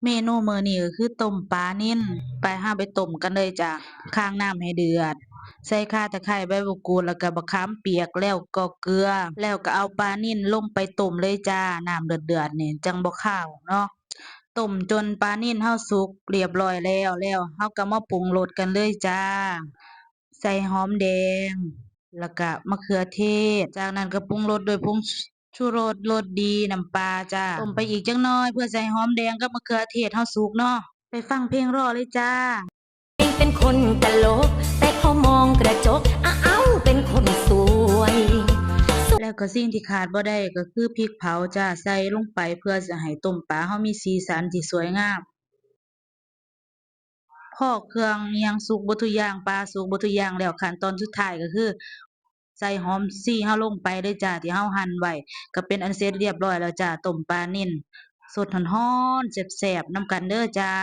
ເມນູມື້ນີ້ກໍຄືຕົ້ມປານິນ. ໄປ ເຮົາໄປຕົ້ມກັນເລີຍຈ້າ. ຄາງນ້ຳໃຫ້ເດືອດ ໃສ່ຂ່າ ຕະໄຄ ໃບບັກກູດ ແລ້ວກໍບັກຂາມປຽກ ແລ້ວກໍເກືອ ແລ້ວກໍເອົາປານິນລົງໄປຕົ້ມເລີຍຈ້າ. ນ້ຳເດືອດໆນີ້ຈັ່ງບໍ່ຄາວເນາະ. ຕົ້ມຈົນປານິນເຮົາສຸກລຽບຮ້ອຍແລ້ວ ແລ້ວເຮົາກໍມາປຸງລົດກັນເລີຍຈ້າ. ໃສ່ຫອມແດງ ແລ້ວກະມະເຂືອເທດ. ຈາກນັ້ນກໍປຸງລົດດ້ວຍຜົງ ຊູລົດ ລົດດີ ນ້ຳປາຈ້າ. ຕົ້ມໄປອີກຈັກໜ້ອຍ ເພື່ອໃສ່ຫອມແດງກັບມະເຂືອເທດເຮົາສຸກເນາະ. ໄປຟັງເພງລໍເລີຍຈ້າ. ເປັນຄົນຕະຫຼົກ ແຕ່ພໍມອງກະຈົກ ອ້າວ ເປັນຄົນສວຍ. ແລ້ວກໍສິ່ງທີ່ຂາດບໍ່ໄດ້ກໍຄືພິກເຜົາຈ້າ ໃສ່ລົງໄປເພື່ອຈະໃຫ້ຕົ້ມປາເຮົາມີສີສັນທີ່ສວຍງາມ. ພໍເຄື່ອງອີ່ຫຍັງສຸກເບິດທຸກຢ່າງ ປາສຸກເບິດທຸກຢ່າງແລ້ວ ຂັ້ນຕອນສຸດທ້າຍກໍຄືໃສ່ຫອມຊີເຮົາລົງໄປເລີຍຈ້າ ທີ່ເຮົາຫັ່ນໄວ້ ກໍເປັນອັນເສັດລຽບຮ້ອຍແລ້ວຈ້າ ຕົ້ມປານິນ ສົດຮ້ອນໆ ແຊບໆ ນຳກັນເດີຈ້າ.